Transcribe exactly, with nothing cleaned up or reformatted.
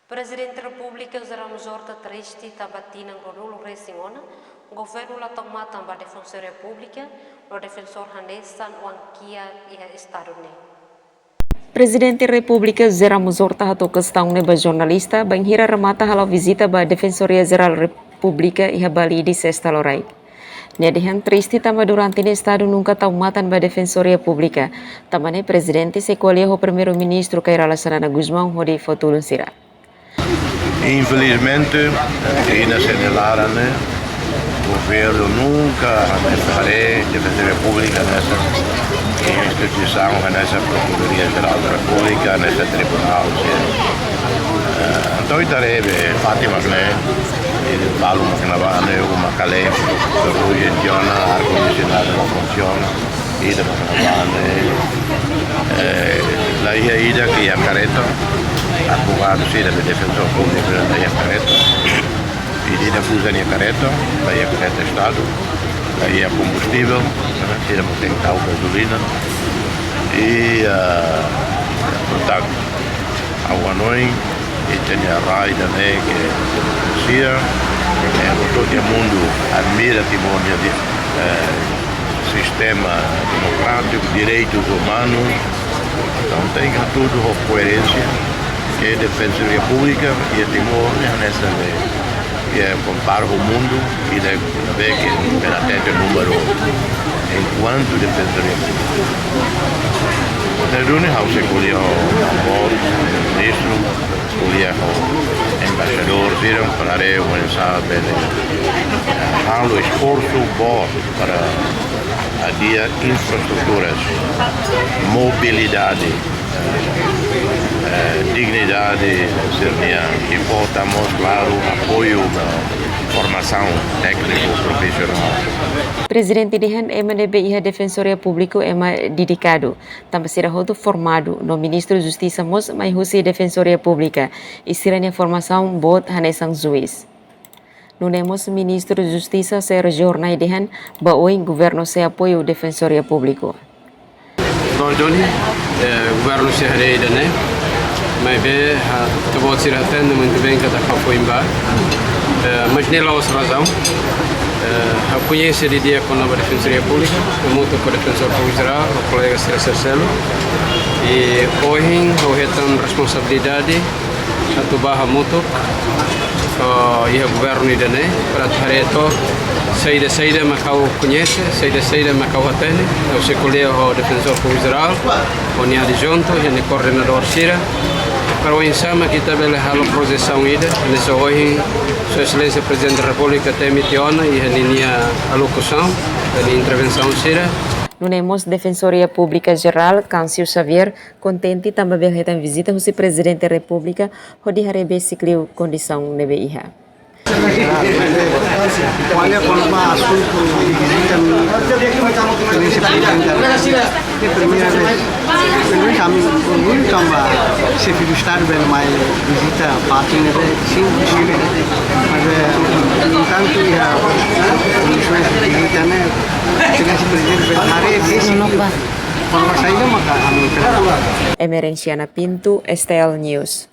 Prezidente Repúblika José Ramos Horta triste tanba tinan ruanulu-resin-ona, governu la tau matan ba Defensoria Públika, no defensór hanesan oan kiak iha estadu ne'e. Prezidente Repúblika José Ramos Horta hato'o kestaun ne'e ba jornalista, bainhira remata hala'o vizita ba Defensoria Jerál Repúblika iha Balide, sesta loraik. Nia dehan triste tanba durante ne'e estadu nunka tau matan ba Defensoria Públika. Tanba ne'e prezidente sei ko'alia ho Primeiru-Ministru Kay Rala Xanana Gusmão hodi fó tulun sira. Infelizmente, iha ne'e sente laran ne'e, governu nunka hanesan haree Defensoria Públika hanesan instituisaun, hanesan Prokuradoria Jerál da Repúblika, hanesan tribunál, sira. Eh, entaun, ita haree be fatin mak ne'e, i balu mak ne'ebá ne'e, uma kalen, ferrugem, tiona, ar-kondisionadu la funsiona, ida mak ne'ebá ne'e, eh, la iha ida ke iha kareta, advogadu sira be Defensór Públiku la iha kareta. I ida-idak uza nia kareta, la iha kareta estadu, la iha kombustivel, sira mós tenke tau gazolina. I, ah, portantu, ha'u hanoin, ita-nia rai ida-ne'e ke demokrasia, eh, hotu-hotu iha mundu admira Timor nia di-, eh, sistema demokrátiku, direitus umanus. Entaun, tenke hatudu ho koerénsia ke Defensoria Públika iha Timor ne'e hanesan ne'e, iha kompara ho mundu, ida-ne'ebé ke pela tete númeru enkuantu Defensoria Públika. Ne'e duni ha'u sei ko'alia ho, ho Boris, ministru, ko'alia ho embaixadór sira, para haree oinsá bele, eh, halo esforsu boot para hadi'a infraestruturas, mobilidade, eh, dignidade sira-nian, i bota mós klaru apoiu ba formasaun tékniku profisionál. Prezidente dehan ema ne'ebé iha Defensoria Públiku ema dedikadu, tanba sira hotu formadu, no Ministru Justisa mós mai husi Defensoria Públika, i sira-nia formasaun boot hanesan juís. Nune'e mós Ministru Justisa Sérgio Hornai dehan ba oin governu sei apoiu Defensoria Públiku. Doutór Johnny, eh, governu sei haree ida-ne'e, maibé, ah, ita-boot sira hatene muito bem katak foin ba. Eh, mas ne'e la'ós razaun. Eh, ha'u koñese didi'ak kona-ba Defensoria Públika, hamutuk ho Defensór Públiku Jerál, ho kolega sira seluk. I ohin ha'u hetan responsabilidade atu bá hamutuk, eh, iha governu ida-ne'e, para atu haree took saida-saida mak ha'u koñese, saida-saida mak ha'u hatene, ha'u sei ko'alia ho Defensór Públiku Jerál, ho nia adjuntu, ho nia koordenadór sira, para oinsá mak ita bele halo projesaun ida, hanesan ohin Sua Exelénsia Prezidente da Repúblika temi tiha ona iha ninia alokasaun, iha nia intervensaun sira. Nune'e mós Defensoria Públika Jerál, Câncio Xavier, kontente tanba bele hetan vizita husi Prezidente Repúblika, hodi haree besik liu kondisaun ne'ebé iha. Olha, quando há assunto de vizita, não se pode brincar. É a primeira vez. Primeiro, a mim, orgulho tanba xefe do Estadu bele mai vizita fatin ne'ebé, sim, sim. Mas, eh, no entanto, iha kondisoens de vizita ne'e, Exelénsia Prezidente bele haree besik liu. Quando vai sair, não, a mim, Emerenciana Pinto, S T L News.